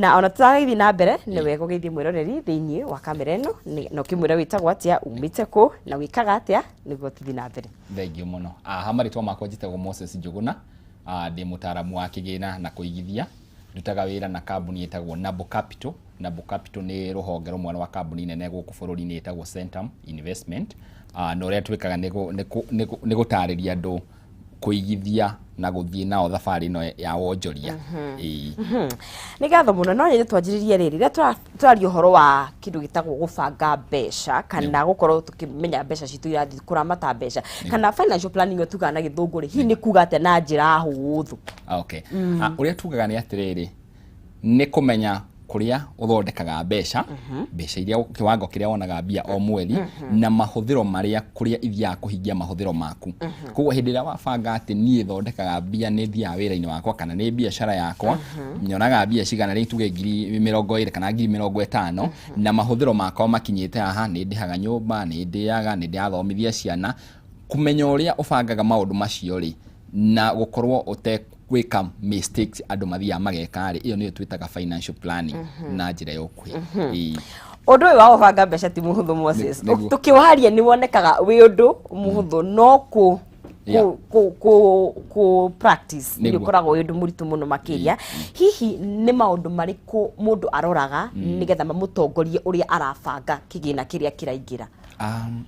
Na ona tũtagĩthiĩ na mbere, nĩ wega ũgeithie mwĩroreri thĩinĩ wa kamera ĩno na ũkĩmwĩra wĩtagwo atĩa, umĩte kũ na wĩkaga atĩa, nĩguo tũthiĩ na mbere. Thengiũ mũno. Ha marĩtwa makwa njĩtagwo Moses Njũgũna. Ndĩ mũtaaramu wa kĩgĩna na kũigithia. Ndutaga wĩra na kambuni ĩtagwo Nabo Capital. Nabo Capital nĩ rũhonge rũmwe rwa kambuni nene gũkũ bũrũri-inĩ ĩtagwo Centum Investment. Na ũrĩa twĩkaga nĩ gũtarĩria andũ kũigithia na gũthiĩ nao thabarĩ ĩno ya wonjoria. Ĩĩ. Nĩ ngatho mũno. No nyende twanjĩrĩrie rĩrĩ, rĩrĩa tũraria ũhoro wa kĩndũ gĩtagwo gũbanga mbeca kana gũkorwo tũkĩmenya mbeca citũ irathiĩ, kũramata mbeca kana financial planning ĩyo tugaga na Gĩthũngũ rĩ, hihi nĩ kuga atĩa na njĩra hũthũ? Okay. Ũrĩa tugaga nĩ atĩrĩrĩ, nĩ kũmenya kũrĩa ũthondekaga mbeca, mbeca iria, kĩwango kĩrĩa wonaga mbia o mweri, na mahũthĩro marĩa, kũrĩa ithiaga kũhingia mahũthĩro maku. Koguo hĩndĩ ĩrĩa wabanga atĩ niĩ thondekaga mbia, nĩ thiaga wĩra-inĩ wakwa kana nĩ biacara yakwa, nyonaga mbia cigana, rĩu tuge 20,000 kana 50,000, na mahũthĩro makwa makinyĩte haha, nĩ ndĩhaga nyũmba, nĩ ndĩaga, nĩ ndĩrathomithia ciana. Kũmenya ũrĩa ũbangaga maũndũ macio rĩ, na gũkorwo ũtegwĩka mistakes andũ mathiaga mageka rĩ, ĩyo nĩyo twĩtaga financial planning na njĩra ya ũkuhĩ. Ĩĩ. Ũndũ ũyũ wa gũbanga mbeca ti mũhũthũ, Moses. Nĩguo. Tũkĩwaria nĩ wonekaga wĩ ũndũ mũhũthũ, no kũ kũ practice nĩ ũkoragwo wĩ ũndũ mũritũ mũno makĩria. Hihi nĩ maũndũ marĩkũ mũndũ aroraga nĩgetha mamũtongorie ũrĩa arabanga kĩgĩna kĩrĩa kĩraingĩra?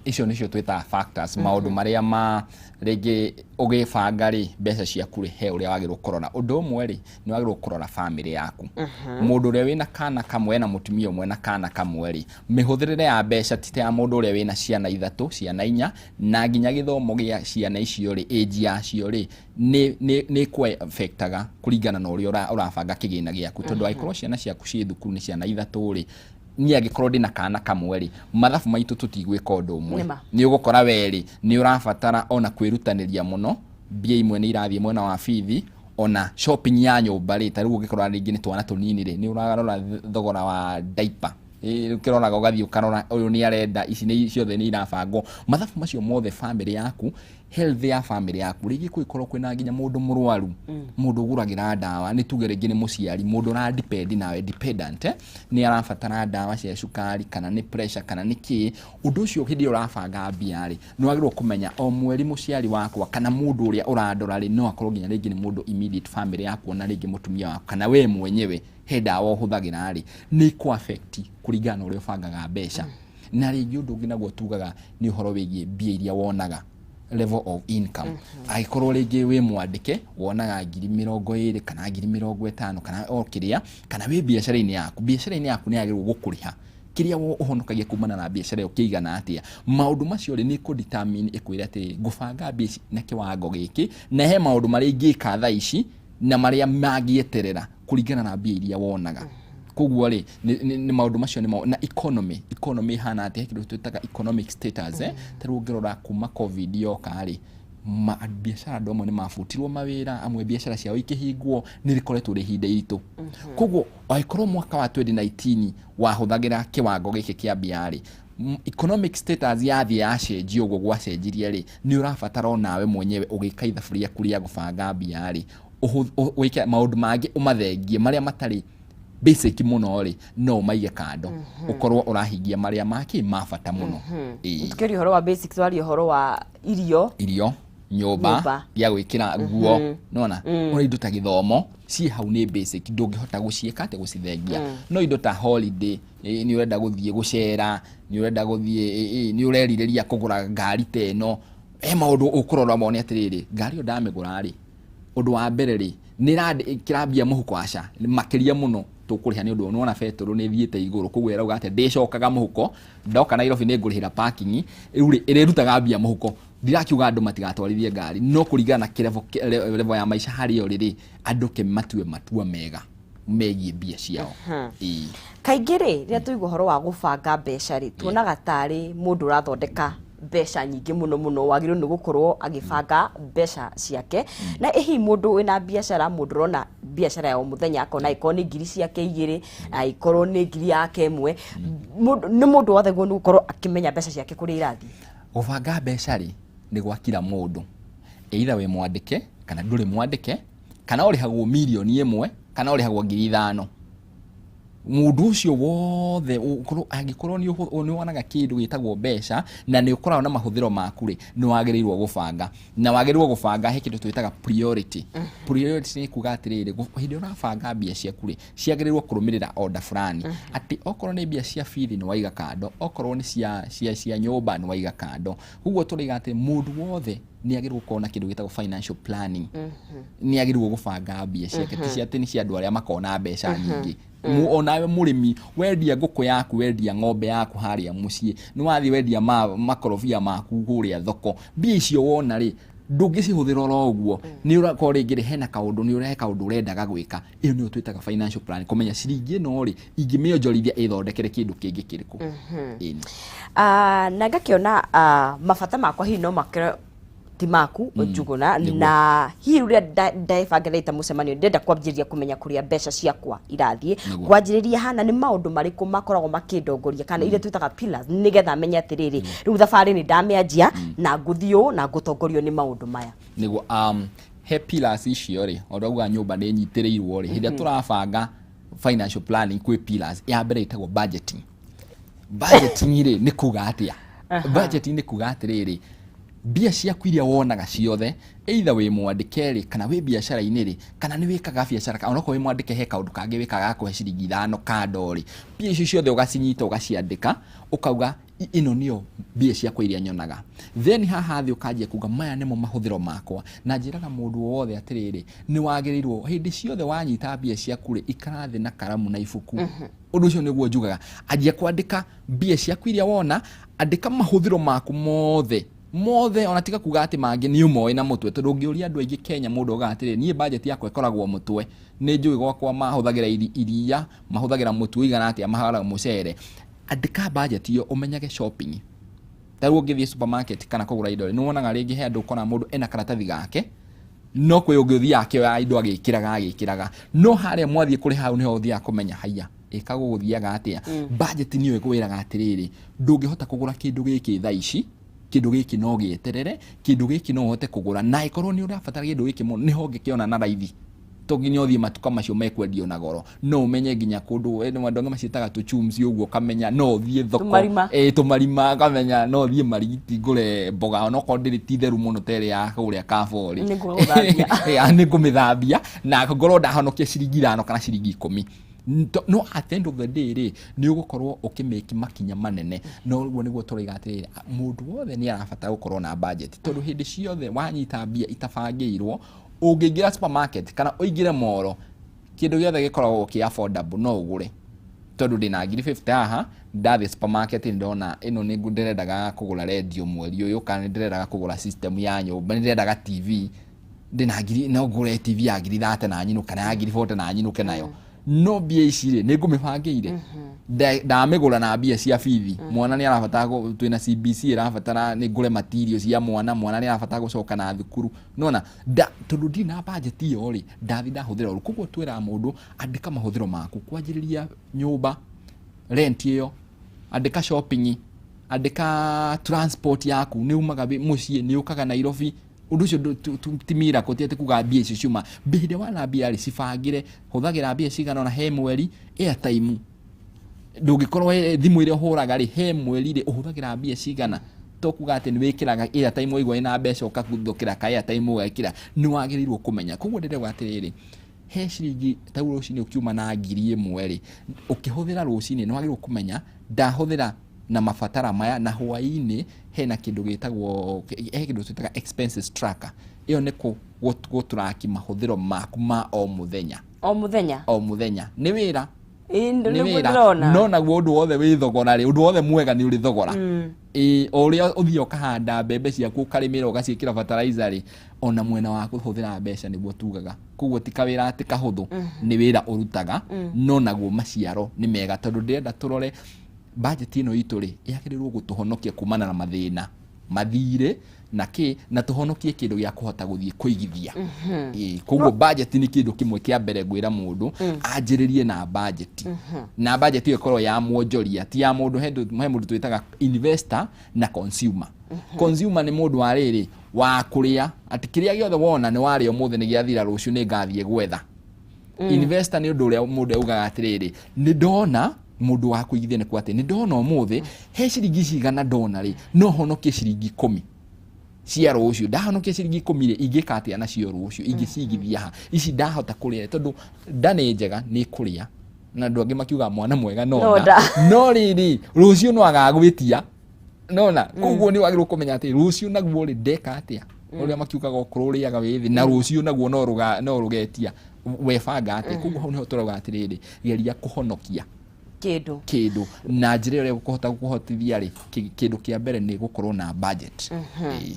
Icio nĩcio twĩtaga factors, maũndũ marĩa ma rĩngĩ ũgĩbanga rĩ mbeca ciaku rĩ, he ũrĩa wagĩrĩirwo kũrora. Ũndũ ũmwe rĩ, nĩ wagĩrĩirwo kũrora famĩlĩ yaku. Mũndũ ũrĩa wĩna kana kamwe na mũtumia ũmwe na kana kamwe rĩ, mĩhũthĩrĩre ya mbeca ti ta ya mũndũ ũrĩa wĩna ciana ithatũ, ciana inya, na nginya gĩthomo gĩa ciana icio rĩ, age yacio rĩ, nĩ kũ affectaga kũringana na ũrĩa ũrabanga kĩgĩna gĩaku, tondũ angĩkorwo ciana ciaku ciĩ thukuru nĩ ciana ithatũ rĩ, niĩ angĩkorwo ndĩna kana kamwe rĩ, mathabu maitũ tũtigwĩka ũndũ ũmwe. Nĩma. Nĩ ũgũkora we rĩ, nĩ ũrabatara ona kwĩrutanĩria mũno, mbia imwe nĩ irathiĩ mwena wa bithi, ona shopping ya nyũmba rĩ, ta rĩu ũngĩkora rĩngĩ nĩ twana tũnini rĩ, nĩ ũrarora thogora wa diaper. Ĩĩ, ũkĩroraga ũgathiĩ ũkarora ũyũ nĩ arenda ici, nĩ ciothe nĩ irabangwo mathabu macio mothe, family yaku, health ya family yaku, rĩngĩ kũngĩkorwo kwĩna nginya mũndũ mũrwaru, mũndũ ũgũragĩra ndawa, nĩ tuge rĩngĩ nĩ mũciari, mũndũ ũra depend nawe, dependent, nĩ arabatara ndawa cia cukari kana nĩ pressure kana nĩ kĩ. Ũndũ ũcio, hĩndĩ ĩyo ũrabanga mbia rĩ, nĩ wagĩrĩirwo kũmenya o mweri mũciari wakwa kana mũndũ ũrĩa ũrandora rĩ, no akorwo nginya rĩngĩ nĩ mũndũ immediate family yaku, ona rĩngĩ mũtumia waku kana we mwenyewe, he ndawa ũhũthagĩra rĩ, nĩ ikũ affect kũringana na ũrĩa ũbangaga mbeca. Na rĩngĩ ũndũ ũngĩ naguo tugaga nĩ ũhoro wĩgiĩ mbia iria wonaga, level of income. Angĩkorwo rĩngĩ wĩ mwandĩke, wonaga 20,000 kana 50,000 kana o kĩrĩa, kana wĩ biacara-inĩ yaku, biacara-inĩ yaku nĩ yagĩrĩirwo gũkũrĩha, kĩrĩa ũhonokagia kumana na biacara ĩyo kĩigana atĩa. Maũndũ macio rĩ, nĩ kũ determine ĩkwĩre atĩrĩ, ngũbanga mbia ici na kĩwango gĩkĩ, na he maũndũ marĩa ingĩka thaa ici na marĩa mangĩeterera kũringana na mbia iria wonaga. Koguo rĩ, nĩ maũndũ macio nĩ na economy ĩhana atĩa, he kĩndũ twĩtaga economic status. Ta rĩu ũngĩrora kuma COVID yoka rĩ, biacara, andũ amwe nĩ mabutirwo mawĩra, amwe biacara ciao ikĩhingwo, nĩ rĩkoretwo rĩ ihinda iritũ. Koguo angĩkorwo mwaka wa 2019 wahũthagĩra kĩwango gĩkĩ kĩa mbia rĩ, economic status yathiĩ yacenjia ũguo gwacenjirie rĩ, nĩ ũrabatara onawe mwenyewe ũgĩka ithabu rĩaku rĩa gũbanga mbia rĩ, wĩke maũndũ mangĩ, ũmathengie marĩa matarĩ basic mũno rĩ, no ũmaige kando, ũkorwo ũrahingia marĩa makĩ ma bata mũno. Ĩĩ. Tukĩaria ũhoro wa basics, waria ũhoro wa irio, irio, nyũmba, Nyũmba. Gĩa gwĩkĩra nguo, nona ona indo ta gĩthomo ciĩ hau nĩ basic, ndũngĩhota gũciĩka atĩ gũcithengia. No indo ta holiday, nĩ ũrenda gũthiĩ gũcera, nĩ ũrenda gũthiĩ, nĩ ũrerirĩria kũgũra ngari ta ĩno, he maũndũ ũkũrora wone atĩrĩrĩ, ngari ĩyo ndamĩgũra rĩ, ũndũ wa mbere rĩ, nĩ ĩrakĩra mbia mũhuko? Aca, makĩria mũno tũkũrĩha nĩ ũndũ nĩwona betũrũ nĩ ĩthiĩte igũrũ. Koguo ĩrauga atĩ ndĩcokaga mũhuko, ndoka Nairobi nĩ ngũrĩhĩra parking, rĩu rĩ, ĩrĩrutaga mbia mũhuko. Ndirakiuga andũ matigatwarithie ngari, no kũringana na kĩrevo, level ya maica harĩa ũrĩ rĩ, andũ ke matue matua mega megiĩ mbia ciao. Ĩĩ. Kaingĩ rĩ, rĩrĩa tũigua ũhoro wa gũbanga mbeca rĩ, tuonaga tarĩ mũndũ ũrathondeka mbeca nyingĩ mũno mũno wagĩrĩirwo nĩ gũkorwo agĩbanga mbeca ciake. Na ĩ hihi mũndũ wĩna biacara, mũndũ ũrona biacara ya o mũthenya, akona angĩkorwo nĩ 2,000, angĩkorwo nĩ 1,000, nĩ mũndũ wothe nĩ gũkorwo akĩmenya mbeca ciake kũrĩa irathiĩ? Gũbanga mbeca rĩ, nĩ gwa kila mũndũ, either wĩ mwandĩke kana ndũrĩ mwandĩke, kana ũrĩhagwo 1 million kana ũrĩhagwo 5,000. Mũndũ ũcio wothe angĩkorwo nĩ wonaga kĩndũ gĩtagwo mbeca na nĩ ũkoragwo na mahũthĩro maku rĩ, nĩ wagĩrĩirwo gũbanga, na wagĩrĩirwo gũbanga he kĩndũ twĩtaga priority. Priority nĩ kuga atĩrĩrĩ, hĩndĩ ĩrĩa ũrabanga mbia ciaku rĩ, ciagĩrĩirwo kũrũmĩrĩra order fulani, atĩ okorwo nĩ mbia cia bithi nĩ waiga kando, okorwo nĩ cia nyũmba nĩ waiga kando. Koguo tũraiga atĩ mũndũ wothe nĩ agĩrĩirwo gũkorwo na kĩndũ gĩtagwo financial planning, nĩ agĩrĩirwo gũbanga mbia ciake, ti cia atĩ nĩ cia andũ arĩa makona mbeca nyingĩ. Onawe mũrĩmi wendia ngũkũ yaku, wendia ng'ombe yaku harĩa mũciĩ, nĩ wathiĩ wendia makorobia maku kũrĩa thoko, mbia icio wona rĩ, ndũngĩcihũthĩra oro ũguo. Nĩ ũrakorwo rĩngĩ rĩ, hena kaũndũ, nĩ ũrehe kaũndũ ũrendaga gwĩka. Ĩyo nĩyo twĩtaga financial plan, kũmenya ciringi ĩno rĩ, ingĩmĩonjorithia ĩthondekere kĩndũ kĩngĩ kĩrĩkũ. Ĩni. Na ngakĩona mabata makwa hihi no makĩre ti maku Njuguna, na hihi rĩrĩa ndebangĩrĩte mũcemanio ndĩrenda kwambĩrĩria kũmenya kũrĩa mbeca ciakwa irathiĩ, kwanjĩrĩria hana nĩ maũndũ marĩkũ makoragwo makĩndongoria kana iria twĩtaga pillars, nĩgetha menye atĩrĩrĩ, rĩu thabarĩ nĩ ndamĩanjia na ngũthiĩ ũũ na ngũtongorio nĩ maũndũ maya. Nĩguo, he pillars icio rĩ, o ũrĩa nyũmba nĩ ĩnyitĩrĩirwo rĩ, hĩndĩ ĩrĩa tũrabanga financial planning kwĩ pillars, ya mbere ĩtagwo budgeting. Budgeting rĩ, nĩ kuga atĩa? Budgeting nĩ kuga atĩrĩrĩ, mbia ciaku iria wonaga ciothe, either wĩ mwandĩke rĩ, kana wĩ biacara-inĩ rĩ, kana nĩ wĩkaga biacara, onokorwo wĩ mwandĩke he kaũndũ kangĩ wĩkaga ga kũhe ciringi 5 kando rĩ, mbia icio ciothe ũgacinyita ũgaciandĩka, ũkauga ĩno nĩyo mbia ciakwa iria nyonaga. Then haha thĩ ũkanjia kuga maya nĩmo mahũthĩro makwa. Na njĩraga mũndũ wothe atĩrĩrĩ, nĩ wagĩrĩirwo hĩndĩ ciothe wanyita mbia ciaku rĩ, ikara thĩ na karamu na ibuku. Ũndũ ũcio nĩguo njugaga, anjia kwandĩka mbia ciaku iria wona, andĩka mahũthĩro maku mothe mothe, ona tiga kuga atĩ mangĩ nĩ ũmoĩ na mũtwe, tondũ ũngĩũria andũ aingĩ Kenya mũndũ augaga atĩrĩ, niĩ budget yakwa ĩkoragwo mũtwe, nĩ njũĩ gwakwa mahũthagĩra iria, mahũthagĩra mũtu ũigana atĩa, mahũthagĩra mũcere. Andĩka budget ĩyo ũmenyage shopping. Ta rĩu ũngĩthiĩ supermarket kana kũgũra indo, nĩ wonaga rĩngĩ he andũ ũkoraga mũndũ ena karatathi gake, no kwĩ ũngĩ ũthiaga akĩoya indo agĩkĩraga agĩkĩraga, no harĩa mwathiĩ kũrĩ hau nĩho ũthiaga kũmenya haiya ĩka gũgũthiaga atĩa. Budget nĩyo ĩkwĩraga atĩrĩrĩ, ndũngĩhota kũgũra kĩndũ gĩkĩ thaa ici, kĩndũ gĩkĩ no gĩeterere, kĩndũ gĩkĩ no ũhote kũgũra, na ĩkorwo nĩ ũrabatara kĩndũ gĩkĩ mũno nĩho ũngĩkĩona na raithi, to nginya ũthiĩ matuka macio mekwendio na goro, no ũmenye nginya kũndũ, nĩ andũ angĩ maciĩtaga tũchumsi ũguo, ũkamenya no ũthiĩ thoko, Tũmarima. Tũmarima, ũkamenya no ũthiĩ Marigiti ngũre mboga, onokorwo ndĩrĩ ti theru mũno ta ĩrĩa ya kũrĩa Kabori. Nĩ ngũgũthambia. Nĩ ngũmĩthambia na ngorwo ndahonokia ciringi 5 kana ciringi 10. No at the end of the day rĩ, nĩ ũgũkorwo ũkĩmĩki makinya manene. No ũguo nĩguo tũroiga atĩrĩrĩ, mũndũ wothe nĩ arabatara gũkorwo na budget, tondũ hĩndĩ ciothe wanyita mbia itabangĩirwo, ũngĩingĩra supermarket kana ũingĩre moro, kĩndũ gĩothe gĩkoragwo kĩ affordable no ũgũre. Tondũ ndĩna ngiri 50 haha, ndathiĩ supermarket ndona ĩno nĩ ndĩrendaga kũgũra radio mweri ũyũ, kana nĩ ndĩrendaga kũgũra system ya nyũmba, nĩ ndĩrendaga TV, ndĩna ngiri, no ngũre TV ya ngiri 30 na nyinũke, kana ya ngiri 40 na nyinũke nayo. No mbia ici rĩ, nĩ ngũmĩbangĩire. Ndamĩgũra na mbia cia bithi. Mwana nĩ arabatara twĩna CBC ĩrabatara nĩ ngũre material cia mwana, mwana nĩ arabatara gũcoka na thukuru. Nona, tondũ ndirĩ na budget ĩyo rĩ, ndathi ndahũthĩra ũru. Koguo twĩraga mũndũ, andĩka mahũthĩro maku, kwanjĩrĩria nyũmba, rent ĩyo, andĩka shopping, andĩka transport yaku, nĩ umaga mũciĩ, nĩ ũkaga Nairobi. Ũndũ ũcio ti miracle, ti atĩ kuga mbia icio ciuma. Mbia hĩndĩ ĩrĩa wana mbia rĩ, cibangĩre, hũthagĩra mbia cigana ũna he mweri, airtime. Ndũngĩkorwo thimũ ĩrĩa ũhũraga rĩ, he mweri rĩ, ũhũthagĩra mbia cigana. To kuga atĩ nĩ wĩkĩraga airtime waigua wĩna mbeca ũkaguthũkĩra ka airtime ũgekĩra, nĩ wagĩrĩirwo kũmenya. Koguo ndĩrauga atĩrĩrĩ, he ciringi ta rĩu rũcinĩ ũkiuma na ngiri ĩmwe rĩ, ũkĩhũthĩra rũcinĩ nĩ wagĩrĩirwo kũmenya ndahũthĩra na mabatara maya, na hwaĩ-inĩ hena kĩndũ gĩtagwo, he kĩndũ twĩtaga expenses tracker. Ĩyo nĩ gũtraki mahũthĩro maku ma o mũthenya. O mũthenya? O mũthenya. Nĩ wĩra. Ĩĩ, Nĩ nĩguo wĩra. ndĩrona. No naguo ũndũ wothe wĩ thogora rĩ, ũndũ wothe mwega nĩ ũrĩ thogora. Ĩĩ, o ũrĩa ũthiaga ũkahanda mbembe ciaku ũkarĩmĩra ũgaciĩkĩra fertilizer rĩ, ona mwena wa kũhũthĩra mbeca nĩguo tugaga. Koguo ti kawĩra atĩ kahũthũ, nĩ wĩra ũrutaga, no naguo maciaro nĩ mega, tondũ ndĩrenda tũrore budget ĩno itũ rĩ, yagĩrĩirwo gũtũhonokia kumana na mathĩna, mathirĩ na kĩ, na tũhonokie kĩndũ gĩa kũhota gũthiĩ kũigithia. Ĩĩ, koguo budget nĩ kĩndũ kĩmwe kĩa mbere ngwĩra mũndũ anjĩrĩrie na budget. Na budget ĩyo ĩkorwo ya mwonjoria, ti ya mũndũ. He mũndũ twĩtaga investor na consumer. Consumer nĩ mũndũ wa rĩrĩ, wa kũrĩa, atĩ kĩrĩa gĩothe wona nĩ warĩa ũmũthĩ nĩ gĩathira, rũciũ nĩ ngathiĩ gwetha. Investor nĩ ũndũ ũrĩa mũndũ augaga atĩrĩrĩ, nĩ ndona mũndũ wa kũigithia nĩ kwa atĩ nĩ ndona ũmũthĩ he ciringi cigana ndona rĩ, no honokie ciringi 10 cia rũciũ. Ndahonokia ciringi 10 rĩ, ingĩka atĩa nacio rũciũ? Ingĩcigithia ha? Ici ndahota kũrĩa, tondũ nda nĩ njega, nĩ kũrĩa, na andũ angĩ makiuga mwana mwega no No nda. Nda. No rĩrĩ, rũciũ no agagwĩtia nona. Koguo nĩ wagĩrĩirwo kũmenya atĩ rũciũ naguo rĩ, ndeka atĩa? Ũrĩa makiugaga ũkũrũ ũrĩaga wĩ thĩ, na rũciũ naguo no rũgetia, webanga atĩa? Koguo hau nĩho tũrauga atĩrĩrĩ, geria kũhonokia kĩndũ, kĩndũ na njĩra ĩrĩa ĩgũkũhota gũkũhotithia rĩ, kĩndũ kĩa mbere nĩ gũkorwo na budget. Ĩĩ.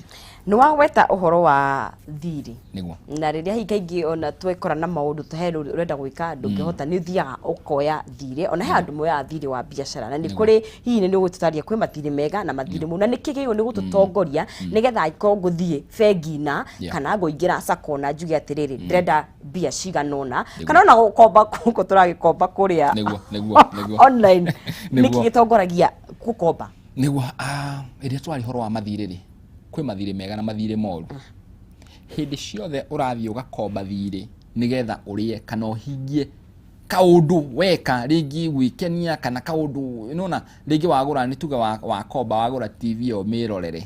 Nĩ wagweta ũhoro wa thirĩ. Nĩguo. Na rĩrĩa hihi kaingĩ ona twekora na maũndũ he ũrenda gwĩka ndũngĩhota, nĩ ũthiaga ũkoya thirĩ. Ona he andũ moyaga thirĩ wa biacara, na nĩ kũrĩ hihi nĩ ũgũtũtarĩria kwĩ mathirĩ mega na mathirĩ moru, na nĩ kĩ gĩagĩrĩirwo nĩ gũtũtongoria nĩgetha angĩkorwo ngũthiĩ bengi na kana ngũingĩra sacco na njuge atĩrĩrĩ, ndĩrenda mbia cigana ũna, kana ona gũkomba gũkũ tũragĩkomba kũrĩa Nĩguo, nĩguo, nĩguo. online, nĩkĩ gĩtongoragia gũkomba? Nĩguo, ĩrĩa twarĩ ũhoro wa mathirĩ rĩ, kwĩ mathirĩ mega na mathirĩ moru. Hĩndĩ ciothe ũrathiĩ ũgakomba thirĩ nĩgetha ũrĩe kana ũhingie kaũndũ weka, rĩngĩ gwĩkenia kana kaũndũ nona, rĩngĩ wagũra, nĩ tuge wakomba wagũra TV ĩyo mĩrorere,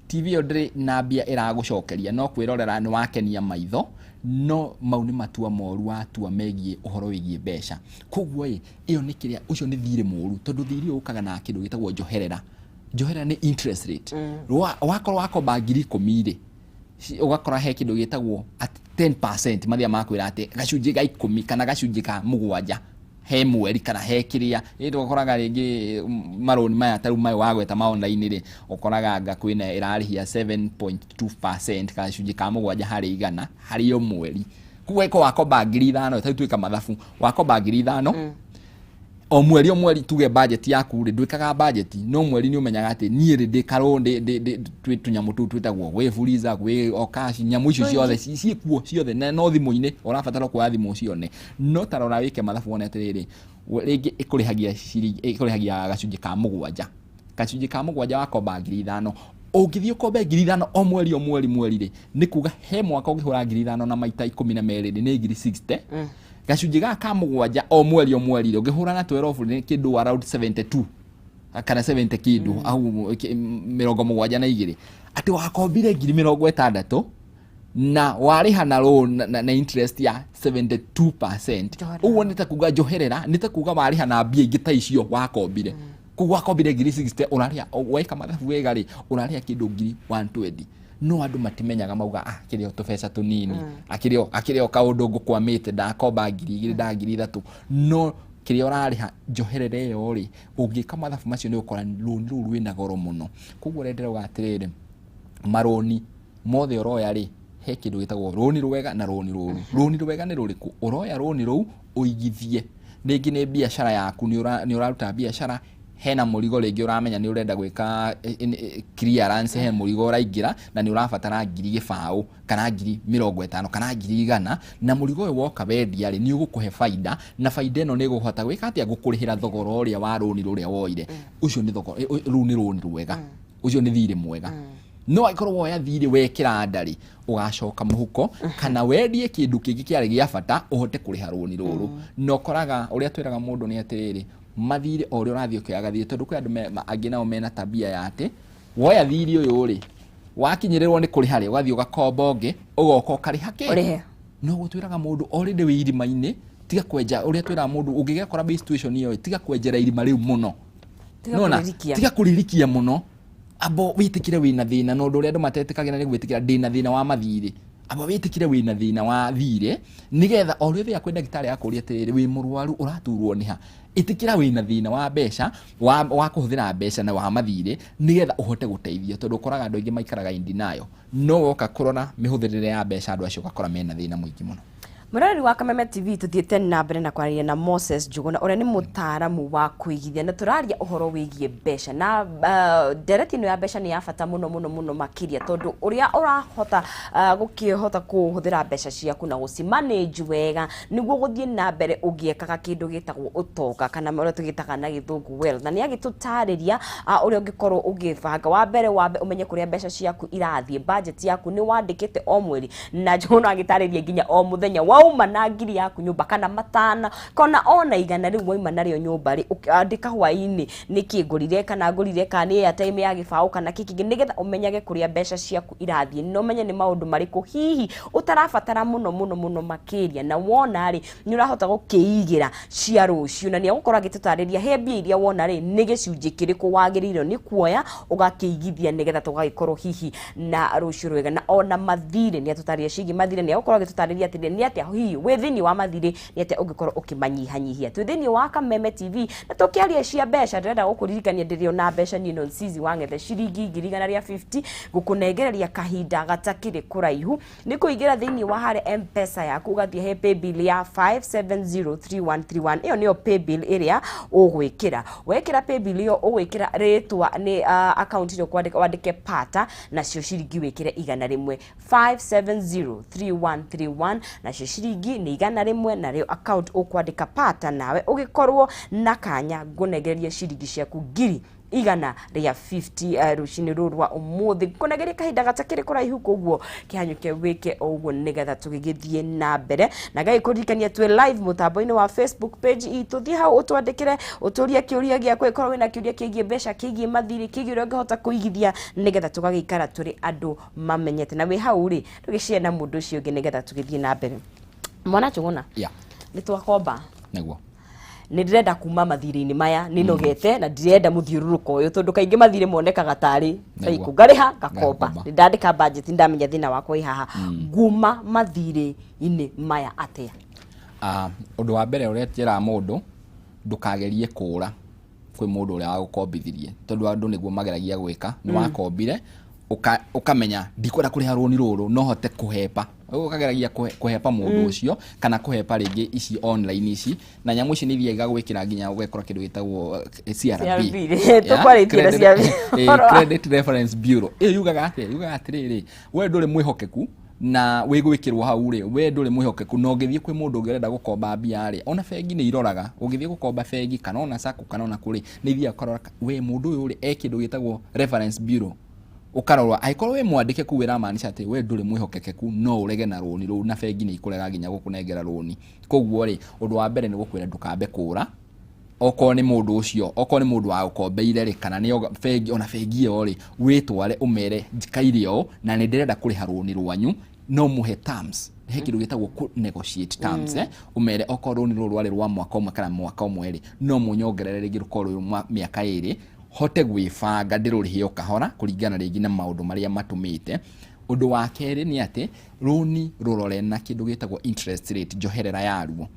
TV ĩyo ndĩrĩ na mbia ĩragũcokeria, no kwĩrorera nĩ wakenia maitho, no mau nĩ matua moru watua megiĩ ũhoro wĩgiĩ mbeca. Koguo ĩ, ĩyo nĩ kĩrĩa, ũcio nĩ thirĩ mũru, tondũ thirĩ ũyũ ũkaga na kĩndũ gĩtagwo njoherera. Njoherera nĩ interest rate. Wakorwo wakomba 10,000 rĩ, ũgakora he kĩndũ gĩtagwo at 10%, mathiaga makwĩra atĩ gacunjĩ ga 10 kana gacunjĩ ka 7 he mweri kana he kĩrĩa. Ĩ ũkoraga rĩngĩ marũni maya ta rĩu maya wagweta ma online rĩ, ũkoraga anga kwĩna ĩrarĩhia 7.2%, gacunjĩ ka 7 harĩ igana harĩ o mweri. Koguo ĩko wakomba 5,000, ta rĩu twĩka mathabu, wakomba 5,000 o mweri o mweri, tuge budget yaku rĩ, ndwĩkaga budget, no mweri nĩ ũmenyaga atĩ niĩ rĩ, ndĩ karũ ndĩ twĩ tũnyamũ tũu twĩtagwo gwĩ Fuliza, gwĩ Okash, nyamũ icio ciothe ciĩkuo ciothe, na no thimũ-inĩ ũrabatara kuoya thimũ ũcione. No ta rora wĩke mathabu wone atĩrĩrĩ, rĩngĩ ĩkũrĩhagia ciringi, ĩkũrĩhagia gacunjĩ ka 7, gacunjĩ ka 7. Wakomba 5,000, ũngĩthiĩ ũkombe 5,000 o mweri o mweri mweri rĩ, nĩ kuga he mwaka ũngĩhũra 5,000 na maita 12 rĩ, nĩ 60,000. Gacunjĩ gaka ka 7 o mweri o mweri rĩ, ũngĩhũra na 12 nĩ kĩndũ around 72 kana 70 kĩndũ au 72, atĩ wakombire 60,000 na warĩha na loan na interest ya 72%. Njoherera. Ũguo nĩ ta kuga njoherera, nĩ ta kuga warĩha na mbia ingĩ ta icio wakombire. Koguo wakombire 60,000, ũrarĩha, weka mathabu wega rĩ, ũrarĩha kĩndũ 120,000. No andũ matimenyaga, mauga, ah, kĩrĩ o tũbeca tũnini, akĩrĩ o kaũndũ ngũkwamĩte, ndakomba 2,000, nda 3,000. No kĩrĩa ũrarĩha njoherera ĩyo rĩ, ũngĩka mathabu macio nĩ ũkora rũni rũu rwĩna goro mũno. Koguo ũrĩa ndĩrauga atĩrĩrĩ, marũni mothe ũroya rĩ, he kĩndũ gĩtagwo rũni rwega na rũni rũru. Rũni rwega nĩ rũrĩkũ? Ũroya rũni rũu ũigithie, rĩngĩ nĩ biacara yaku, nĩ ũraruta biacara, hena mũrigo rĩngĩ ũramenya nĩ ũrenda gwĩka clearance, he mũrigo ũraingĩra na nĩ ũrabatara 20,000 kana 50,000 kana 100,000, na mũrigo ũyũ woka wendia rĩ, nĩ ũgũkũhe baida, na baida ĩno nĩ ĩgũhota gwĩka atĩa? Gũkũrĩhĩra thogora ũrĩa wa rũni rũrĩa woire. Ũcio nĩ thogora, rũu nĩ rũni rwega, ũcio nĩ thirĩ mwega. No angĩkorwo woya thirĩ wekĩra nda rĩ, ũgacoka mũhuko kana wendie kĩndũ kĩngĩ kĩarĩ gĩa bata ũhote kũrĩha rũni rũrũ. Na ũkoraga ũrĩa twĩraga mũndũ nĩ atĩrĩrĩ, mathirĩ o ũrĩa ũrathiĩ ũkĩoyaga thirĩ, tondũ kwĩ andũ angĩ nao mena tabia ya atĩ woya thirĩ ũyũ rĩ, wakinyĩrĩrwo nĩ kũrĩha rĩ, ũgathiĩ ũgakomba ũngĩ, ũgoka ũkarĩha kĩ? Ũrĩhe. No gũtwĩraga mũndũ already wĩ irima-inĩ, tiga kwenja. Ũrĩa twĩraga mũndũ ũngĩgekora wĩ situation ĩyo, tiga kwenjera irima rĩu mũno. Tiga Nĩwona? kũrĩrikia. Tiga kũririkia mũno, amba wĩtĩkĩre wĩna thĩna. Na ũndũ ũrĩa andũ matetĩkagĩra nĩ gwĩtĩkĩra ndĩna thĩna wa mathirĩ. Amba wĩtĩkĩre wĩna thĩna wa thirĩ, nĩgetha o ũrĩa ũthiaga kwĩ ndagĩtarĩ akũria atĩrĩrĩ, wĩ mũrwaru, ũraturwo nĩ ha, ĩtĩkĩra wĩna thĩna wa mbeca, wa kũhũthĩra mbeca na wa mathirĩ, nĩgetha ũhote gũteithio. Tondũ ũkoraga andũ aingĩ maikaraga in denial, no woka kũrora mĩhũthĩrĩre ya mbeca, andũ acio ũgakora mena thĩna mũingĩ mũno. Mũroreri wa Kameme TV, tũthiĩte na mbere na kwaria na Moses Njuguna, ũrĩa nĩ mũtaaramu wa kũigithia, na tũraria ũhoro wĩgiĩ mbeca. Na ndereti ĩno ya mbeca nĩ ya bata mũno mũno mũno makĩria, tondũ ũrĩa ũrahota gũkĩhota kũhũthĩra mbeca ciaku na gũcimanage wega nĩguo gũthiĩ na mbere ũgĩekaga kĩndũ gĩtagwo ũtonga, kana ũrĩa tũgĩtaga na gĩthũngũ wealth. Na nĩ agĩtũtarĩria ũrĩa ũngĩkorwo ũgĩbanga. Wa mbere, wambe ũmenye kũrĩa mbeca ciaku irathiĩ, budget yaku nĩ wandĩkĩte o mweri, na Njuguna agĩtarĩria nginya o mũthenya. Wauma na ngiri yaku nyũmba kana matano kana ona 100 rĩu wauma narĩo nyũmba rĩ, andĩka hwaĩ-inĩ nĩkĩ ngũrire, kana ngũrire kana nĩ airtime ya gĩbaũ kana kĩ kĩngĩ, nĩgetha ũmenyage kũrĩa mbeca ciaku irathiĩ, na ũmenye nĩ maũndũ marĩkũ hihi ũtarabatara mũno mũno mũno makĩria, na wona rĩ nĩ ũrahota gũkĩigĩra cia rũciũ. Na nĩ egũkorwo agĩtũtarĩria he mbia iria wona rĩ, nĩ gĩcunjĩ kĩrĩkũ wagĩrĩirwo nĩ kuoya ũgakĩigithia, nĩgetha tũgagĩkorwo hihi na rũciũ rwega. Na ona mathirĩ nĩ atũtarĩria ciĩgiĩ mathirĩ, nĩ egũkorwo agĩtũtarĩria atĩrĩrĩ, nĩ atĩa hihi wĩ thĩinĩ wa mathirĩ, nĩ atĩa ũngĩkorwo ũkĩmanyihanyihia. Twĩ thĩinĩ wa Kameme TV na tũkĩaria cia mbeca, ndĩrenda gũkũririkania ndĩrĩ ona mbeca niĩ Nonsizi wa Ng'ethe, ciringi 150,000 gũkũnengereria kahinda gatakĩrĩ kũraihu. Nĩ kũingĩra thĩinĩ wa harĩa M-Pesa yaku, ũgathiĩ he paybill ya 5703131. Ĩyo nĩyo paybill ĩrĩa ũgwĩkĩra. Wekĩra paybill ĩyo, ũgwĩkĩra rĩtwa nĩ account ĩrĩa ũkwandĩka, wandĩke pata, nacio ciringi wĩkĩre 100, 5703131, nacio ciringi nĩ 100, narĩo account ũkwandĩka pata, nawe ũgĩkorwo na kanya ngũnengereria ciringi ciaku 150,000 rũcinĩ rũrũ rwa ũmũthĩ. Ngũnengeria kahinda gatakĩrĩ kũraihu, koguo kĩhanyũke wĩke o ũguo nĩgetha tũgĩgĩthiĩ na mbere. Na ngagĩkũririkania twĩ live mũtambo-inĩ wa Facebook page itũ. Thiĩ hau ũtwandĩkĩre, ũtũrie kĩũria gĩaku, ĩkorwo wĩna kĩũria kĩgiĩ mbeca, kĩgiĩ mathirĩ, kĩgiĩ ũrĩa ũngĩhota kũigithia, nĩgetha tũgagĩikara tũrĩ andũ mamenyete. Na wĩ hau rĩ, tũgĩshare na mũndũ ũcio ũngĩ nĩgetha tũgĩthiĩ na mbere. Mwana Njũgũna, nĩ twakomba. Nĩguo. Nĩ ndĩrenda kuma mathirĩ-inĩ maya, nĩ nogete na ndirenda mũthiũrũrũko ũyũ, tondũ kaingĩ mathirĩ monekaga tarĩ cycle, ngarĩha ngakomba. Ngakomba. Nĩ ndandĩka budget, ndamenya thĩna wakwa wĩ haha. Nguma mathirĩ-inĩ maya atĩa? Ũndũ wa mbere ũrĩa njĩraga mũndũ, ndũkagerie kũũra kwĩ mũndũ ũrĩa wagũkombithirie, tondũ andũ nĩguo mageragia gwĩka. Nĩ wakombire, ũkamenya ndikwenda kũrĩha rũni rũrũ, no hote kũhepa. Ũguo ũkageragia kũhepa mũndũ ũcio, kana kũhepa rĩngĩ ici online ici, na nyamũ ici nĩ ithiaga igagwĩkĩra nginya ũgekora kĩndũ gĩtagwo CRB. CRB, tũkwarĩtie na CRB. Credit Reference Bureau. Ĩyo yugaga atĩa? Yugaga atĩrĩrĩ, we ndũrĩ mwĩhokeku na wĩgwĩkĩrwo hau rĩ, we ndũrĩ mwĩhokeku, na ũngĩthiĩ kwĩ mũndũ ũngĩ ũrenda gũkomba mbia rĩ, ona bengi nĩ iroraga. Ũngĩthiĩ gũkomba bengi kana ona sacco kana ona kũrĩ, nĩ ithiaga ũkarora we mũndũ ũyũ rĩ, e kĩndũ gĩtagwo reference bureau, ũkarorwo angĩkorwo wĩ mwandĩke kũu, ĩramaanisha atĩ we ndũrĩ mwĩhokekeku, no ũrege na rũni rũu, na bengi nĩ ikũrega nginya gũkũnengera rũni. Koguo rĩ, ũndũ wa mbere nĩ gũkwĩra ndũkambe kũra, okorwo nĩ mũndũ ũcio, okorwo nĩ mũndũ wagũkombeire rĩ, kana nĩ bengi, ona bengi ĩyo rĩ, wĩtware ũmere njikaire ũũ na nĩ ndĩrenda kũrĩha rũni rwanyu, no mũhe terms. He kĩndũ gĩtagwo kũ negotiate terms, ũmere okorwo rũni rũrũ rwarĩ rwa mwaka ũmwe kana mwaka ũmwe rĩ, no mũnyongerere rĩngĩ rũkorwo rwĩ mĩaka 2, hote gwĩbanga ndĩrũrĩhe o kahora kũringana rĩngĩ na maũndũ marĩa matũmĩte. Ũndũ wa kerĩ nĩ atĩ rũni rũrore na kĩndũ gĩtagwo interest rate, njoherera yaruo.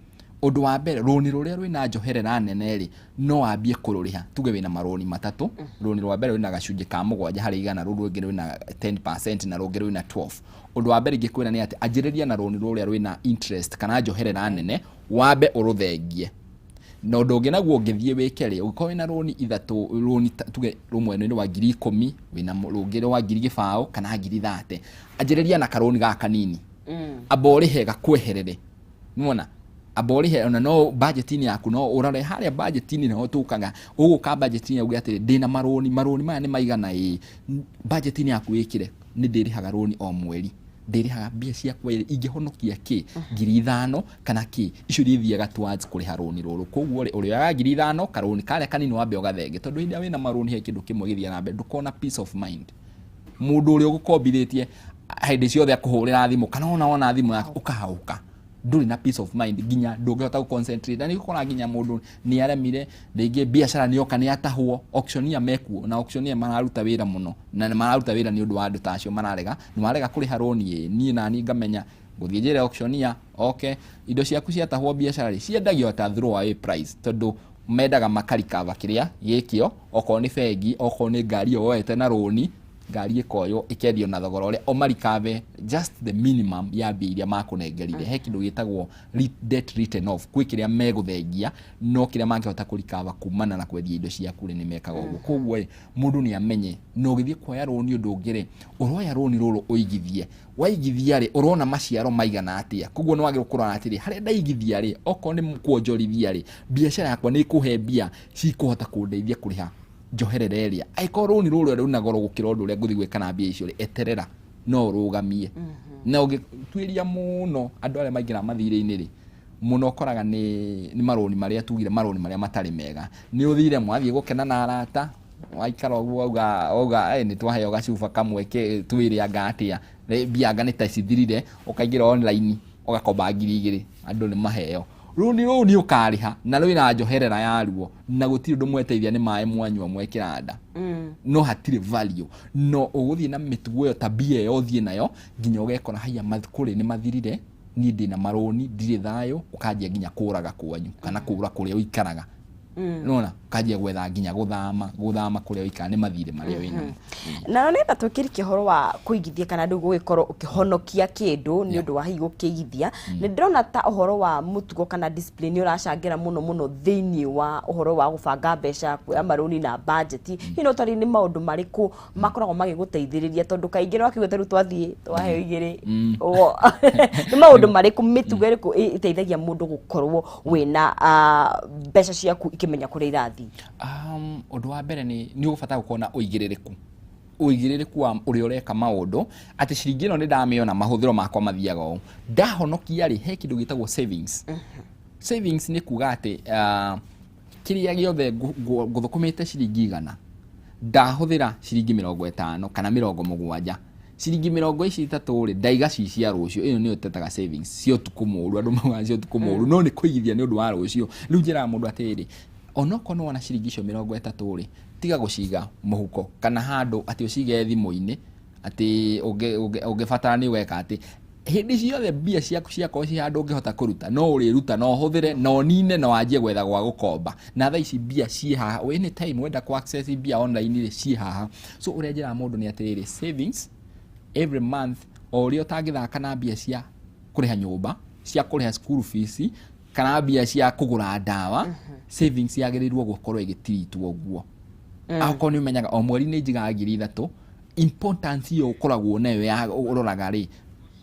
Ũndũ wa mbere, rũni rũrĩa rwĩna njoherera nene rĩ, no wambie kũrũrĩha. Tuge wĩna marũni matatũ, rũni rwa mbere rwĩna gacunjĩ ka 7%, rũrũ rũngĩ rwĩna 10% na rũngĩ rwĩna 12. Ũndũ wa mbere ingĩkwĩra nĩ atĩ anjĩrĩria na rũni rũrĩa rwĩna interest kana njoherera nene, wambe ũrũthengie. Na ũndũ ũngĩ naguo ũngĩthiĩ wĩke rĩ, ũngĩkorwo wĩna rũni ithatũ, rũni tuge rũmwe nĩ rwa 10,000, wĩna rũngĩ rwa 20,000 kana 30,000, anjĩrĩria na karũni gaka kanini, amba ũrĩhe gakweherere. Nĩwona? Amba ũrĩhe, ona no budget-inĩ yaku, no ũrore harĩa budget-inĩ nĩho tũkaga. Ũgũka budget-inĩ uge atĩrĩ, ndĩna marũni, marũni maya nĩ maigana ĩĩ. Budget-inĩ yaku wĩkĩre nĩ ndĩrĩhaga rũni o mweri, ndĩrĩhaga mbia ciakwa ĩrĩ, ingĩhonokia kĩ 5,000 kana kĩ, icio iria ithiaga towards kũrĩha rũni rũrũ. Koguo rĩ, ũrĩoyaga 5,000, karũni karĩa kanini wambe ũgathenge, tondũ hĩndĩ ĩrĩa wĩna marũni he kĩndũ kĩmwe gĩthiaga na mbere, ndũkoragwo na peace of mind. Mũndũ ũrĩa ũgũkombithĩtie hĩndĩ ciothe akũhũrĩra thimũ, kana ona wona thimũ yaku ũkahaũka, ndũrĩ na peace of mind, nginya ndũngĩhota gũ concentrate. Na nĩ ũkoraga nginya mũndũ nĩ aremire rĩngĩ, biacara nĩ yoka nĩ atahwo. Auctioneer mekuo, na auctioneer mararuta wĩra mũno, na nĩ mararuta wĩra nĩ ũndũ wa andũ ta acio mararega, nĩ warega kũrĩha rũni ĩĩ, niĩ nani ngamenya ngũthiĩ njĩre auctioneer oke, indo ciaku ciatahwo biacara rĩ, ciendagio at a throw away price, tondũ mendaga makarikava kĩrĩa gĩkĩo, okorwo nĩ bengi, okorwo nĩ ngari ĩyo woete na rũni, ngari ĩkoywo ĩkendio na thogora ũrĩa o marikave just the minimum ya mbia iria makũnengerire. He kĩndũ gĩtagwo debt written off, kwĩ kĩrĩa megũthengia, no kĩrĩa mangĩhota kũrikava kumana na kwendia indo ciaku rĩ, nĩ mekaga ũguo. Koguo rĩ, mũndũ nĩ amenye na ũgĩthiĩ kuoya rũni, ũndũ ũngĩ rĩ, ũroya rũni rũrũ ũigithie, waigithia rĩ, ũrona maciaro maigana atĩa? Koguo nĩ wagĩrĩirwo kũrora atĩrĩ, harĩa ndaigithia rĩ, okorwo nĩ kuonjorithia rĩ, biacara yakwa nĩ ĩkũhe mbia cikũhota kũndeithia kũrĩha njoherera ĩrĩa? Angĩkorwo rũni rũrĩa rwĩna goro gũkĩra ũndũ ũrĩa ngũthiĩ gwĩka na mbia icio rĩ, eterera. No ũrũgamie na ũngĩtuĩria mũno andũ arĩa maingĩra mathirĩ-inĩ rĩ mũno, ũkoraga nĩ marũni marĩa tugire, marũni marĩa matarĩ mega. Nĩ ũthire mwathiĩ gũkena na arata, waikara ũguo wauga "Eh, nĩ twaheo gacuba kamwe ke twĩre anga atĩa." Mbia anga nĩ ta cithirire, ũkaingĩra online ũgakomba 2000. Andũ nĩ maheo rũni rũu, nĩ ũkarĩha na rwĩna njoherera yaruo, na gũtirĩ ũndũ mweteithia, nĩ maĩ mwanyua mwekĩra nda, no hatirĩ value. No ũgũthiĩ na mĩtugo ĩyo, tabia ĩyo ũthiĩ nayo nginya ũgekora haiya kũrĩ nĩ mathirire, niĩ ndĩna marũni, ndirĩ thayũ. Ũkanjia nginya kũraga kwanyu kana kũra kũrĩa ũikaraga, nona ũkanjia gwetha nginya gũthama kũrĩa ũikaraga nĩ mathirĩ marĩa wĩnamo. Na nĩgetha twĩkĩrĩkie ũhoro wa kũigithia kana rĩu gũgĩkorwo ũkĩhonokia kĩndũ nĩ ũndũ wa hihi gũkĩigithia, nĩ ndĩrona ta ũhoro wa mũtugo kana discipline nĩ ũracangĩra mũno mũno thĩinĩ wa ũhoro wa gũbanga mbeca, kuoya marũni na budget. Hihi no twarĩ nĩ maũndũ marĩkũ makoragwo magĩgũteithĩrĩria? Tondũ kaingĩ nĩ wakiuga ta rĩu twathiĩ twaheo 2. Ũguo. Nĩ maũndũ marĩkũ, mĩtugo ĩrĩkũ ĩteithagia mũndũ gũkorwo wĩna mbeca ciaku ikĩmenya kũrĩa irathiĩ? Ũndũ wa mbere nĩ ũgũbatara gũkorwo na ũigĩrĩrĩku wa ũrĩa ũreka maũndũ, atĩ ciringi ĩno nĩ ndamĩona, mahũthĩro makwa mathiaga ũũ, ndahonokia rĩ, he kĩndũ gĩtagwo savings. Savings nĩ kuga atĩ kĩrĩa gĩothe ngũthũkũmĩte ciringi 100, ndahũthĩra ciringi 50 kana 70, ciringi mĩrongo ici itatũ rĩ, ndaiga ci cia rũciũ. Ĩyo nĩyo tetaga savings cia ũtukũ mũru. Andũ maugaga cia ũtukũ mũru, no nĩ kũigithia nĩ ũndũ wa rũciũ. Rĩu njĩraga mũndũ atĩrĩrĩ, onokorwo nĩ wona ciringi icio 30 rĩ, tiga gũciga mũhuko kana handũ atĩ ũcige thimũ-inĩ atĩ ũngĩbatara nĩ ũgeka atĩ hĩndĩ ciothe mbia ciaku ciakorwo ci handũ ũngĩhota kũruta, no ũrĩruta na ũhũthĩre na ũnine na wanjie gwetha gwa gũkomba. Na thaa ici mbia ciĩ haha, anytime wenda ku access mbia online rĩ, ciĩ haha. So ũrĩa njĩraga mũndũ nĩ atĩrĩrĩ, savings every month, o ũrĩa ũtangĩthaka na mbia cia kũrĩha nyũmba, cia kũrĩha school fees kana mbia cia kũgũra ndawa, savings yagĩrĩirwo gũkorwo ĩgĩtiritwo ũguo. Akorwo nĩ ũmenyaga o mweri nĩ njigaga 3000, importance ĩyo ũkoragwo nayo ya ũroraga rĩ,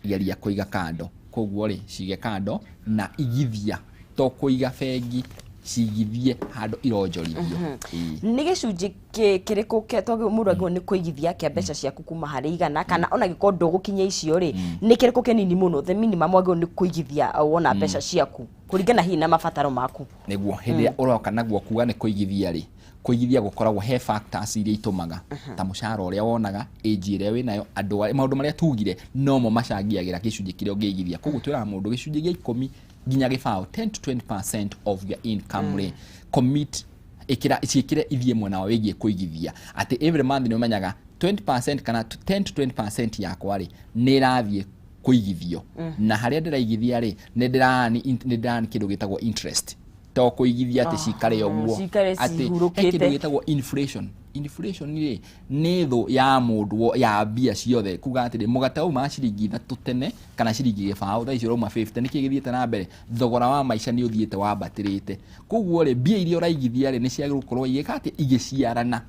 geria kũiga kando. Koguo rĩ, cige kando na igithia, to kũiga bengi, cigithie handũ ironjorithio. Ĩĩ. Nĩ gĩcunjĩ kĩrĩkũ twagĩrĩirwo mũndũ agĩrĩirwo nĩ kũigithia kĩa mbeca ciaku kuma harĩ 100, kana ona gĩkorwo ndũgũkinyia icio rĩ, nĩ kĩrĩkũ kĩnini mũno, the minimum wagĩrĩirwo nĩ kũigithia wona mbeca ciaku kũringana hihi na mabataro maku? Nĩguo hĩndĩ ĩrĩa ũroka naguo kuga nĩ kũigithia rĩ, kũigithia gũkoragwo he factors iria itũmaga, ta mũcara ũrĩa wonaga, age ĩrĩa wĩnayo, andũ maũndũ marĩa tugire nomo macangĩagĩra gĩcunjĩ kĩrĩa ũngĩigithia. Koguo twĩraga mũndũ gĩcunjĩ gĩa 10 nginya 20, 10 to 20% of your income rĩ, commit, ĩkĩra, ciĩkĩre ithiĩ mwena wa wĩgiĩ kũigithia, atĩ every month nĩ ũmenyaga 20% kana 10 to 20% yakwa rĩ, nĩ ĩrathiĩ kũigithio, na harĩa ndĩraigithia rĩ, nĩ ndĩrani kĩndũ gĩtagwo interest, to kũigithia atĩ cikare ũguo. Cikare atĩ he cihurũkĩte. Kĩndũ gĩtagwo inflation. Inflation rĩ, nĩ thũ ya mũndũ ya mbia ciothe, kuga atĩrĩ, mũgate wauma ciringi 3 tene kana ciringi 20, thaa ici ũrauma 50. Nĩkĩ gĩthiĩte na mbere? Thogora wa maica nĩ ũthiĩte wambatĩrĩte. Koguo rĩ, mbia iria ũraigithia rĩ, nĩ ciagĩrĩirwo gũkorwo igĩka atĩ igĩciarana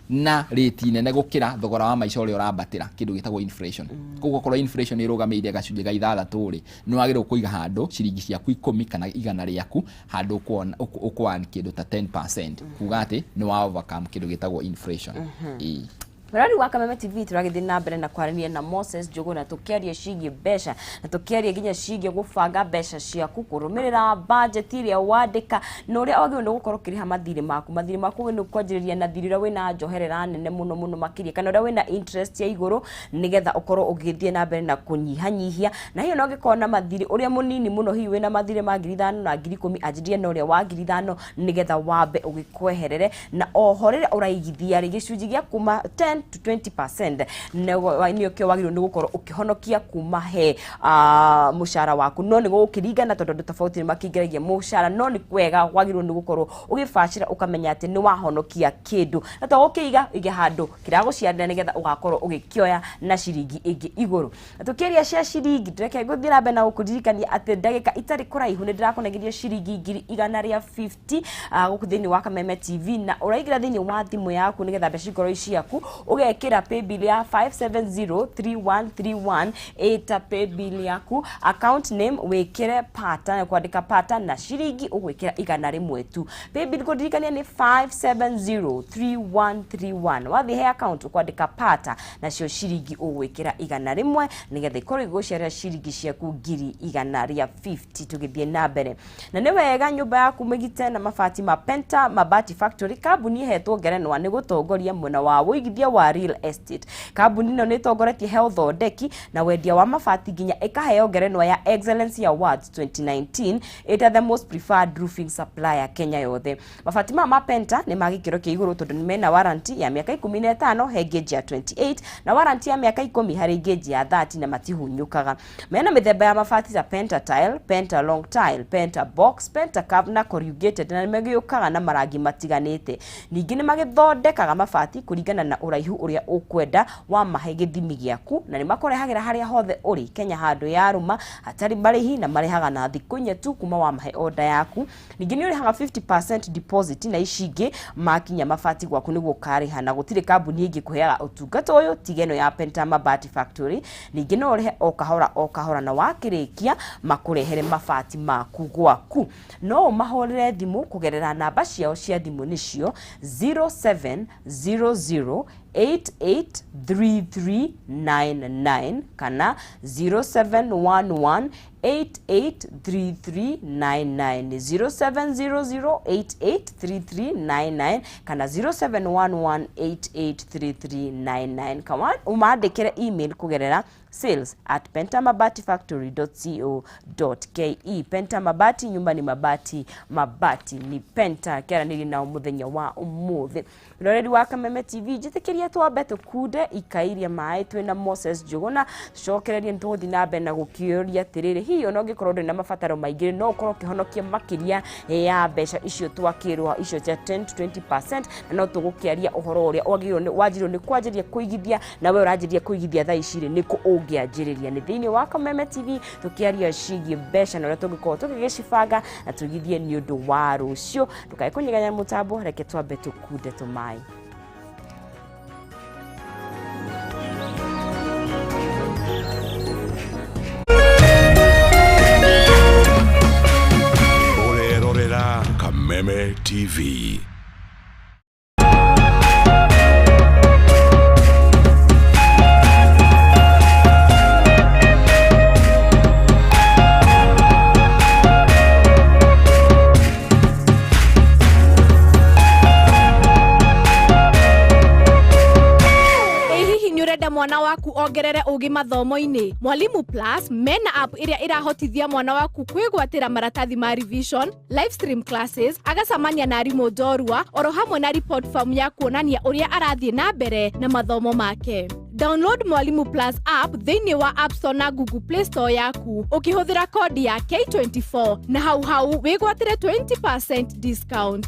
na rĩti nene gũkĩra thogora wa maica ũrĩa ũrambatĩra, kĩndũ gĩtagwo inflation. Koguo okorwo inflation ĩrũgamĩrĩire gacunjĩ ga 6 rĩ, nĩ wagĩrĩirwo kũiga handũ ciringi ciaku 10 kana 100 rĩaku handũ ũkuona ũkũearn kĩndũ ta 10%, kuga atĩ nĩ wa overcome kĩndũ gĩtagwo inflation. Ĩĩ. Mũrori wa Kameme TV, tũragĩthiĩ na mbere na kwaranĩria na Moses Njũgũna, tũkĩaria ciĩgiĩ mbeca na tũkĩaria nginya ciĩgiĩ gũbanga mbeca ciaku, kũrũmĩrĩra budget ĩrĩa wandĩka na ũrĩa wagĩrĩirwo nĩ gũkorwo ũkĩrĩha mathirĩ maku. Mathirĩ maku wagĩrĩirwo nĩ kwanjĩrĩria na thirĩ ũrĩa wĩna njoherera nene mũno mũno makĩria kana ũrĩa wĩna interest ya igũrũ, nĩgetha ũkorwo ũgĩthiĩ na mbere na kũnyihanyihia. Na hiyo no ũngĩkorwo na mathirĩ ũrĩa mũnini mũno, hihi wĩna mathirĩ ma 5000 na 10,000, anjĩrĩria na ũrĩa wa 5000 nĩgetha wambe ũgĩkweherere. Na oho rĩrĩa ũraigithia rĩ, gĩcunjĩ gĩa kuma 10 to 20% nĩkĩo wagĩrĩirwo nĩ gũkorwo ũkĩhonokia kuma he mũcara waku. No nĩ gũgũkĩringana tondũ andũ tofauti nĩ makĩingĩragia mũcara, no nĩ kwega wagĩrĩirwo nĩ gũkorwo ũgĩbacĩra ũkamenya atĩ nĩ wahonokia kĩndũ, na to gũkĩiga, ige handũ kĩragũciarĩra nĩgetha ũgakorwo ũgĩkĩoya na ciringi ĩngĩ igũrũ. Na tũkĩaria cia ciringi, reke ngũthiĩ na mbere na gũkũririkania atĩ ndagĩka itarĩ kũraihu nĩ ndĩrakũnengeria ciringi 150,000 gũkũ thĩinĩ wa Kameme TV, na ũraingĩra thĩinĩ wa thimũ yaku nĩgetha mbeca cikorwo i ciaku. Ũgekĩra paybill ya 5703131 ĩta paybill yaku, account name wĩkĩre pata, kwandĩka pata na ciringi ũgwĩkĩra 100 tu. Paybill kũndirikania nĩ 5703131. Wathiĩ he account ũkwandĩka pata nacio ciringi ũgwĩkĩra 100 nĩgetha ikorwo igũciarĩra ciringi ciaku 150,000. Tũgĩthiĩ na mbere na nĩ wega nyũmba yaku mĩgite na mabati ma Penta Mabati Factory, kambuni ĩhetwo ngerenwa nĩ gũtongoria mwena wa ũigithia wa real estate. Kambuni ĩno nĩ ĩtongoretie he ũthondeki na wendia wa mabati nginya ĩkaheo ngerenwa ya Excellence Awards 2019 ĩta the most preferred roofing supplier Kenya yothe. Mabati maya ma Penta nĩ ma gĩkĩro kĩa igũrũ tondũ nĩ mena warranty ya mĩaka 15 he gauge ya 28 na warranty ya mĩaka 10 harĩ gauge ya 30 na matihunyũkaga. Mena mĩthemba ya mabati ta Penta tile, Penta long tile, Penta box, Penta curve na corrugated, na nĩmagĩũkaga na marangi matiganĩte. Ningĩ nĩ magĩthondekaga mabati kũringana na ũraihu ũrĩa ũkwenda wa mahe gĩthimi gĩaku, na nĩ makũrehagĩra harĩa hothe ũrĩ Kenya handũ yarũma hatarĩ marĩhi, na marehaga na thikũ 4 tu kuma wa mahe order yaku. Ningĩ nĩ ũrĩhaga 50% deposit na ici ingĩ makinya mabati gwaku nĩguo ũkarĩha, na gũtirĩ kambuni ĩngĩ kũheaga ũtungata ũyũ tiga ĩno ya Penta Mabati Factory. Ningĩ no ũrĩhe o kahora o kahora na wakĩrĩkia makũrehere mabati maku gwaku. No ũmahũrĩre thimũ kũgerera namba ciao cia thimũ nĩcio 0700 883399 kana 0711 883399, 0700 883399 kana 0711 883399, kana ũmandĩkĩre email kũgerera sales@pentamabatifactory.co.ke. Penta Mabati, nyumba ni mabati, mabati ni Penta. Kĩaranĩria nao mũthenya wa ũmũthĩ. Roreri wa Kameme TV, njĩtĩkĩria twambe tũkunde ikairia maĩ twĩna Moses Njũgũna, tũcokererie nĩ tũgũthiĩ na mbere na gũkĩũria atĩrĩrĩ, hihi ona ũngĩkorwo ndũrĩ na mabataro maingĩ no ũkorwo ũkĩhonokia makĩria ya mbeca icio twakĩrwo icio cia 10 to 20%, na no tũgũkĩaria ũhoro ũrĩa wagĩrĩirwo nĩ wanjĩrĩirwo nĩ kwanjĩrĩria kũigithia, na we ũranjĩrĩria kũigithia thaa ici rĩ, nĩkũ ũngĩanjĩrĩria? Nĩ thĩinĩ wa Kameme TV tũkĩaria ciĩgiĩ mbeca na ũrĩa tũngĩkorwo tũgĩgĩcibanga na tũigithie nĩ ũndũ wa rũciũ. Ndũkae kũnyeganya mũtambo, reke twambe tũkunde tũmaĩ. Ũrerorera Kameme TV. Ĩ hihi nĩ ũrenda mwana waku ongerere ũgĩ mathomo-inĩ? Mwalimu Plus mena app ĩrĩa ĩrahotithia mwana waku kwĩgwatĩra maratathi ma revision, live stream classes, agacamania na arimũ njorua oro hamwe na report form ya kuonania ũrĩa arathiĩ na mbere na mathomo make. Download Mwalimu Plus app thĩinĩ wa App Store na Google Play Store yaku ũkĩhũthĩra kodi ya K24 na hau hau wĩgwatĩre 20% discount.